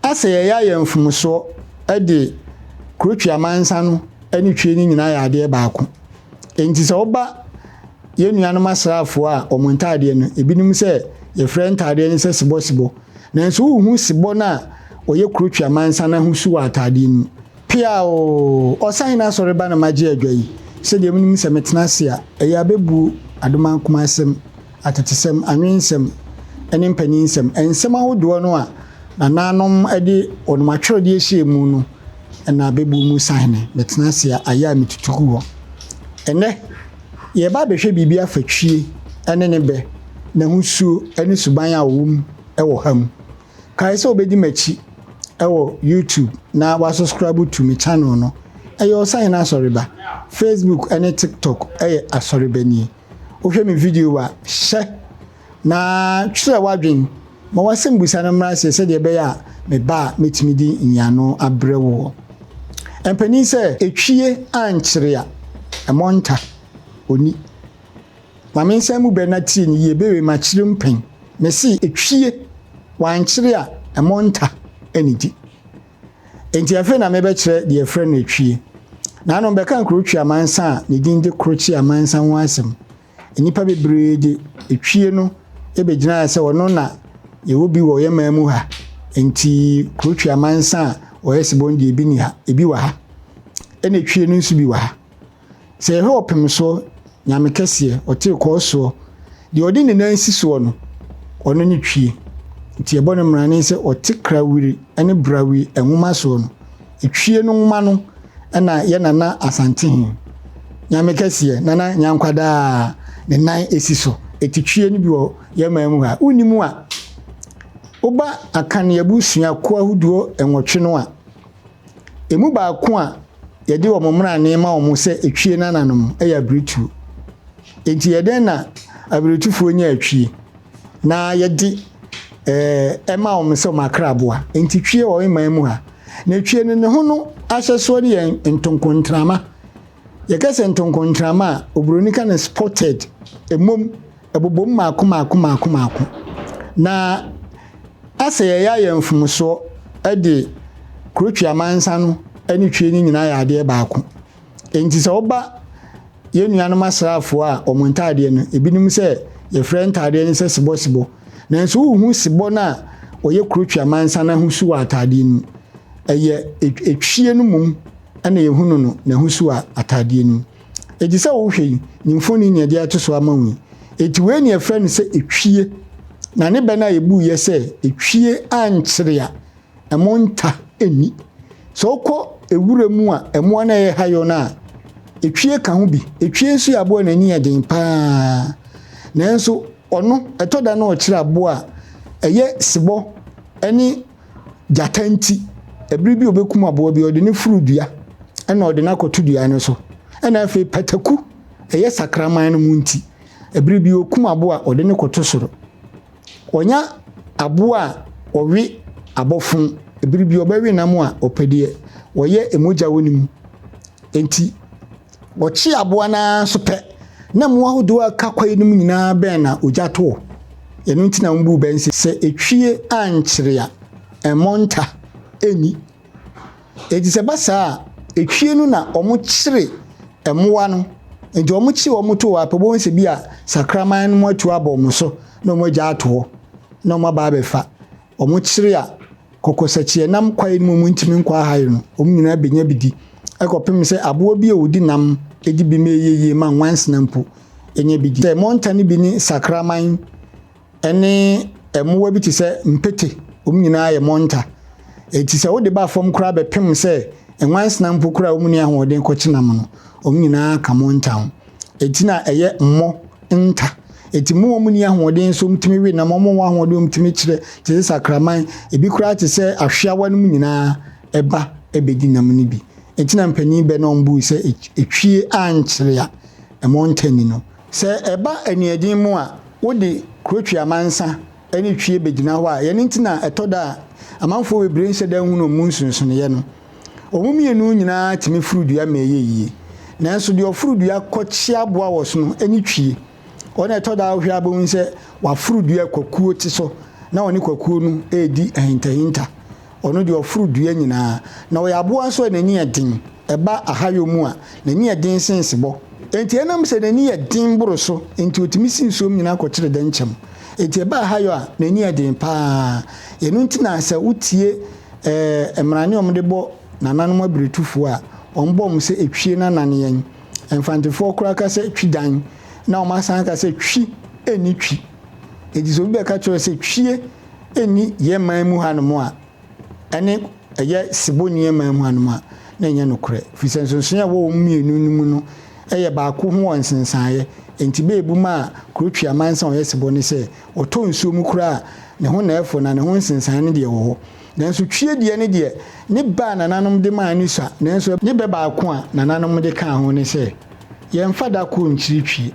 Asɛ yɛyɛ ayɛ mfomsoɔ de kurotwi amansa no ne twie no nyinaa yɛ adeɛ baako. Enti sɛ woba yɛn nuanom asraafoɔ a wɔn ntaadeɛ no, ebinom sɛ yɛfrɛ ntaadeɛ no sɛ sebɔsebɔ. Nanso wohu sebɔ no a ɔyɛ kurotwi amansa no ahosu wɔ ataadeɛ no mu. Peaoo! Ɔsahene asɔreba na magye adwa yi. Sɛdeɛ monim sɛ metena ase a, ɛyɛ abɛbuo, adomankoma asɛm, atetesɛm, anwensɛm, ne mpaninsɛm. Nsɛm ahodoɔ no a nananom de wɔn atwerɛdeɛ hyɛɛ mu no na abɛbuo mu sahene. Metena ase a, ayɛ a metutu gu hɔ. Ɛnnɛ, yɛreba abɛhwɛ biribi afa twie ne ne bɛ, n'ahosuo ne suban a ɔwɔ mu wɔ ha mu. Kae sɛ wobɛdi m'akyi wɔ YouTube na woasubscribe to me channel no. Ɛyɛ Ɔsahene Asɔreba. Facebook ne TikTok yɛ Asɔreba nie. Wohwɛ me video a, hyɛ na twerɛ w'adwen ma w'asɛmbusa no mmra aseɛ sɛdeɛ ɛbɛyɛ a meba a mɛtumi de nyiano abrɛ woɔ. Mpanin sɛ etwie ankyere a, ɛmɔ nta, ɔni. Ma me nsa mu bɛ na tie no yie bewe makyere mu pɛn. Mese etwie wankyere a ɛmɔ nta anidi. Enti afei na mebɛkyerɛ deɛ yɛfrɛ no etwie. Nanom bɛka Nkurotwi amansa a ne din de Krokye amansa ho asɛm. Nnipa bebree de etwie no bɛgyinaa sɛ ɔno na yɛwɔ bi wɔ yɛn man mu ha. Enti Kurotwi amansa a ɔyɛ sebɔn deɛ ebi ni ha, ebi wɔ ha. Ɛna etwie no nso bi wɔ ha. Sɛ yɛhwɛ ɔpem soɔ, Nyame kɛseɛ, ɔte kɔɔ soɔ, deɛ ɔde ne nan si soɔ no, ɔno ne twie. Nti yɛbɔ no mmrane sɛ ɔte krawiri ne brawi nwoma soɔ no, etwie no nwoma no na yɛ Nana Asantehe, Nyame kɛseɛ, Nana Nyankwadaa ne nan si so. Eti twie no bi wɔ yɛn man mu ha. Wonni mu a, woba Akan abusua kuo ahodoɔ nwɔtwe no a, Emu baako a yɛde wɔn mmrane ma wɔn sɛ etwie nananom yɛ abiretuo. Enti yɛ dɛn na abiretufoɔ nya atwie na yɛde ɛma wɔn sɛ wɔn akraboa? Enti twie wɔ yɛn man mu ha. Na etwie no ne ho no ahyɛsoɔ no yɛ ntonkontrama. Yɛka sɛ ntonkontrama a, oburoni ka no spotted, mmom ɛbobom mmaako mmaako mmaako mmaako. Na asɛ yɛyɛ ayɛ mfomsoɔ de kurotwi amansa no ne twie no nyinaa yɛ adeɛ baako. Enti sɛ woba yɛn nuanom asraafoɔ a wɔn ntaadeɛ no, ebinom sɛ yɛfrɛ ntaadeɛ no sɛ sebɔsebɔ. Nanso wohu sebɔ no a ɔyɛ kurotwi amansa no ahosu wɔ ataadeɛ no mu. Ɛyɛ etwie no mmom na yɛhunu no n'ahosu wɔ ataadeɛ no mu. Enti sɛ wohwɛ yi, ne mfoni na yɛde ato so ama wo yi. Enti wei na yɛfrɛ no sɛ etwie. Na ne bɛ no a yɛbuiɛ sɛ etwie ankyere a, ɛmo nta nni. Sɛ wokɔ ewura mu a mmoa no a ɛyɛ hayɔ no a, etwie ka ho bi. Etwie nso yɛ aboa a n'ani yɛ den paa. Nanso ɔno, ɛtɔ da na ɔkyere aboa a ɛyɛ sebɔ ne gyata nti, ɛbere bi a ɔbɛkum aboa bi, ɔde no foro dua, ɛna ɔde no akɔto dua no so. Ɛna afei pataku, ɛyɛ sakraman no mu nti, ɛbere bi ɔkum aboa a, ɔde no kɔto soro. Ɔnya aboa a ɔwe abɔfo, ɛbere bi ɔbɛwe nam a ɔpɛ deɛ ɔyɛ mogya wɔ ne mu. Enti, Wɔkye aboa no ara nso pɛ, na mmoa ahodoɔ a ɛka kwae no mu nyinaa bɛn na ogya toɔ. Ɛno nti na wɔbuu bɛ sɛ, Sɛ etwie ankyere a, ɛmmɔ nta nni. Enti sɛ ɛba saa a, etwie no na wɔkyere mmoa no. Enti wɔkye wɔn to hɔ a, pɛ wobɛhu sɛ bi a sakraman no atu abɔ wɔn so na wɔagya ato hɔ na wɔaba abɛfa. Wɔkyere a, kɔkɔsakyiɛ nam kwae no mu a wɔntumi nkɔ ahare no, wɔn nyinaa benya bi di kɔpem sɛ aboa bi a ɔdi nam di bi ma ɛyɛ yie ma nwansena mpo nya bi di. Sɛ mɔnta no bi ne sakraman ne mmoa bi te sɛ mpete, wɔn nyinaa yɛ mɔnta. Enti sɛ wode ba fam koraa bɛpem sɛ nwansena mpo koraa a wɔn nni ahoɔden kɔkye nam no, wɔn nyinaa ka mɔnta ho. Enti na ɛyɛ mmɔ nta. Enti mo wɔn nni ahoɔden nso wɔtumi we nam, wɔn wɔ ahoɔden wɔtumi kyerɛ te sɛ sakraman, ebi koraa te sɛ ahweawa no mu nyinaa ɛba ɛbɛdi nam no bi. Enti na mpanin bɛ na wɔn buu sɛ etwie ankyere a ɛmɔ nta ni no. Sɛ ɛba aniɛden mu a, wode kurotwi amansa ne twie bɛgyina hɔ a, ɛno nti na ɛtɔ da a amanfoɔ bebree nhyɛ da nhunu wɔn mu nsonsonoeɛ no. Wɔn mmienu nyinaa tumi foro dua ma ɛyɛ yie. Nanso deɛ ɔforo dua kɔkye aboa wɔ so no ne twie. Ɔno na ɛtɔ da a wohwɛ a wobɛhu sɛ waforo dua kwakuo te so na ɔne kwakuo no redi ahintahinta. Ɔno deɛ ɔforo dua nyinaa. Na ɔyɛ aboa nso a n'ani yɛ den. Ɛba ahayɔ mu a, n'ani yɛ den sen sebɔ. Enti ɛnam sɛ n'ani yɛ den boro so nti, ɔtumi si nsuom nyinaa kɔkyere dɛnkyɛm. Enti ɛba ahayɔ a, n'ani yɛ den pa ara. Ɛno nti na sɛ wotie ɛɛ mmarane a wɔde bɔ nananom abiretufoɔ a, wɔbɔ wɔn sɛ etwie no anane yɛn. Mfantefoɔ koraa ka sɛ twi dan, na wɔasan aka sɛ twi nni twi. Enti sɛ obi bɛka kyerɛ wo sɛ twie nni yɛn man mu hanom a, ɛne ɛyɛ sebɔ nni yɛn man mu hanom a, na ɛnyɛ nokorɛ. Ɛfiri sɛ nsonsonoeɛ a ɛwɔ wɔn mmienu no mu no yɛ baako ho wɔ nsensaneeɛ. Enti bɛɛbu maa kuro twi amansan a ɔyɛ sebɔ ne sɛ, ɔtɔ nsuo mu koraa a, ne ho na ɛfo na ne ho nsensaneɛ no deɛ wɔ hɔ. Nanso twie deɛ no deɛ, ne bɛ a nananom de maa no sua. Nanso ne bɛ baako a nananom de kaa ho ne sɛ, Yɛmfa da koro nkyiri twie.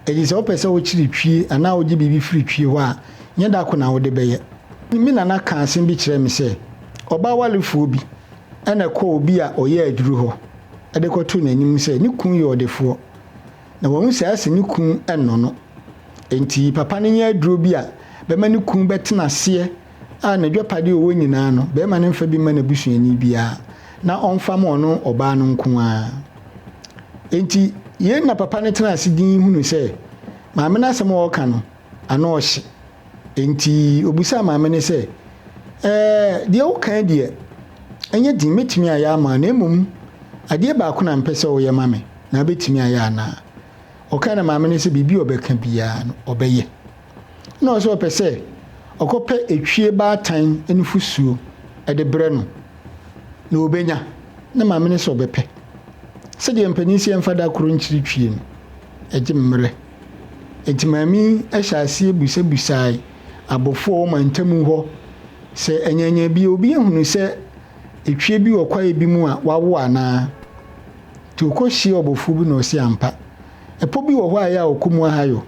Enti sɛ wopɛ sɛ wokyere twie anaa wogye biribi firi twie hɔ a, nyɛ da koro na wode bɛyɛ. Me nana kaa asɛm bi kyerɛɛ me sɛ, ɔbaa warefoɔ bi na ɛkɔɔ obi a ɔyɛ aduru hɔ de kɔtoo n'anim sɛ ne kunu yɛ ɔdefoɔ, na wahu sɛ ase ne kunu nnɔ no. Enti papa no nyɛ aduro bi a bɛma ne kunu bɛtena aseɛ a n'adwapadeɛ a ɔwɔ nyinaa no, barima no mfa bi mma n'abusuani biara, na ɔmfa ma ɔno ɔbaa no nko ara. Enti, yei na papa no tenaa ase dinn hunuu sɛ maame no asɛm a ɔreka no, ano ɔhye. Enti, ɔbisaa maame no sɛ, Ɛɛ, deɛ woka yi deɛ, ɛnyɛ den, mɛtumi ayɛ ama wo, na mmom adeɛ baako na mepɛ sɛ woyɛ ma me, na wobɛtumi ayɛ anaa? Ɔkae na maame no sɛ biribi a ɔbɛka biara no, ɔbɛyɛ. Nna ɔsɛ ɔpɛ sɛ ɔkɔpɛ etwie baatan nufusuo de brɛ no, na ɔbɛnya. Na maame no sɛ ɔbɛpɛ. Sɛdeɛ mpanin sɛ yɛmfa da koro nkyere twie no, ɛgye mmerɛ. Enti maame yi hyɛɛ aseɛ busabusae abɔfoɔ a wɔwɔ mantamu hɔ sɛ anyaanya bi obi ahunu sɛ etwie bi wɔ kwaeɛ bi mu a wawo anaa. Nti ɔkɔhyiaa ɔbɔfoɔ bi na ɔse ampa, ɛpɔ bi wɔ hɔ a ɛyɛ a ɔkɔ mu ahayɔ.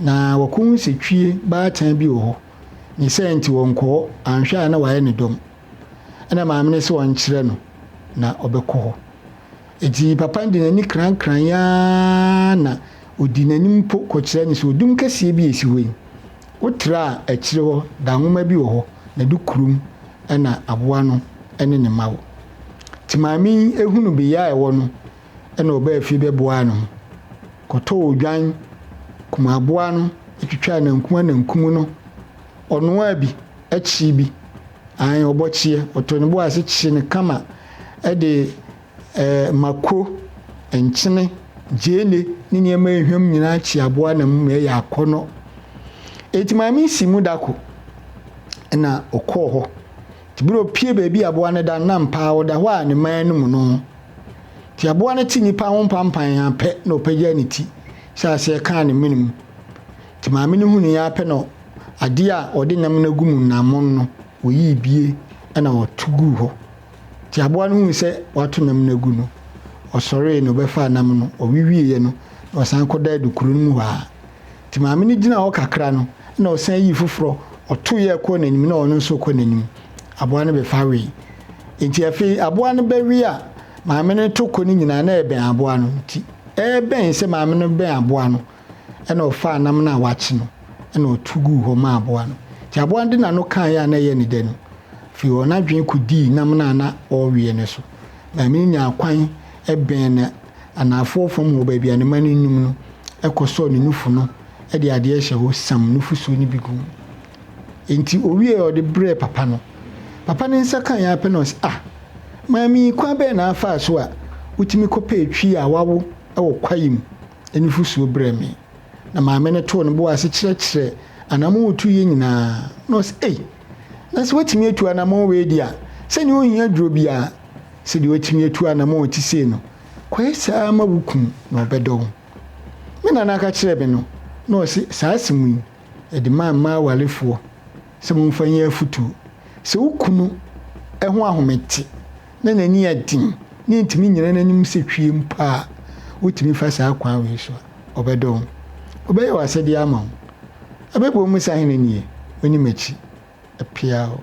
Na wɔkohu sɛ twie baatan bi wɔ hɔ, ne saa nti wɔnkɔ hɔ, anhwɛ a na wɔayɛ no dɔm. Ɛnna maame no se ɔnkyerɛ no na ɔbɛkɔ hɔ. Enti papa no de n'ani krankrae ara na ɔdii n'anim mpo kɔkyerɛɛ no sɛ odum kɛseɛ bi a ɛsi hɔ yi, wotra a akyire hɔ da nwoma bi wɔ hɔ, na de kurom na aboa no ne ne mma wɔ. Nti maame yi hunu beaeɛ a ɛwɔ no, Ɛnna ɔbaa fie bɛboaa ne ho kɔtɔɔ odwan kum aboa no twitwaa nankum anankum no. Ɔnoaa bi, kyee bi. Aane, ɔbɔ kyeɛ. Ɔtoo ne bo ase kyee no kama de eh, mako, nkyene, gyeene ne nneɛma a ehwam nyinaa kyee aboa nam ma ɛyɛ akɔnnɔ. Enti maame yi sii mu da ko na ɔkɔɔ hɔ. Nti bere a opue baabi a aboa no da no, na ampa ara ɔda hɔ a ne mman anum no. Nti aboa no te nnipa ho mpampan ara pɛ na ɔpagyaa ne ti hyɛɛ aseɛ kaa ne mene mu. Nti maame no hunuiɛ ara pɛ na adeɛ a ɔde nam no agu mu nnamon no, ɔyii bie na ɔto guu hɔ. Nti aboa no hui sɛ wato nam no agu no, ɔsɔree na ɔbɛfaa nam no, ɔwe wieeɛ no, na ɔsan kɔdaa dukuro no mu hɔ ara. Nti maame no gyinaa hɔ kakra no, ɛna ɔsan yii foforɔ, ɔtoeɛ kɔɔ n'anim na ɔno nso rekɔ n'anim. Aboa no bɛfa wee. Nti afei aboa no bɛwe a maame no to kɔ no nyinaa na ɛbɛn aboa no. Nti ɛrebɛn sɛ maame no bɛn aboa no, ɛna ɔfaa nam no a wakye no, ɛna ɔto guu hɔ maa aboa no. Nti aboa no de n'ano kaeɛ a na ɛyɛ ne dɛ no, afei ɔno adwene kɔdii nam no a na ɔreweɛ no so. Maame no nyaa kwan bɛn no anaafoɔ fam hɔ baabi a ne mma no num no kɔsɔɔ ne nufu no de adeɛ hyɛ hɔ siam nufusuo no bi gu mu. Enti ɔwieeɛ a ɔde brɛɛ papa no. Papa no nsa kaeɛ ara pɛ na ɔse, Ah! Maame yi, kwan bɛn na afaa so a wotumi kɔpɛɛ twi a wawo wɔ kwaeɛ mu nufusuo brɛɛ me? Na maame no too ne bo ase kyerɛkyerɛɛ anammɔn a ɔtuiɛ nyinaa. Na ɔse, Ei! Na sɛ woatumi atu anammɔn wei deɛ a, sɛdeɛ wonhia duro biara. Sɛdeɛ woatumi atu anammɔn a ɛte sei no, kɔyɛ saa ara ma wo kunu na ɔbɛdɔ wo. Me nana ka kyerɛɛ me no, na ɔse saa asɛm yi, yɛde ma mmaa awarefoɔ sɛ momfa nyɛ afotuo. Sɛ wo kunu ho ahomete na n'ani yɛ den na ɛntumi nnyina n'anim sɛ twie mpo a, wotumi fa saa kwan wei so a, ɔbɛdɔ wo. Ɔbɛyɛ w'asɛdeɛ ama wo. Abɛbɔ mu sahene nie, woni m'akyi. Apiaw.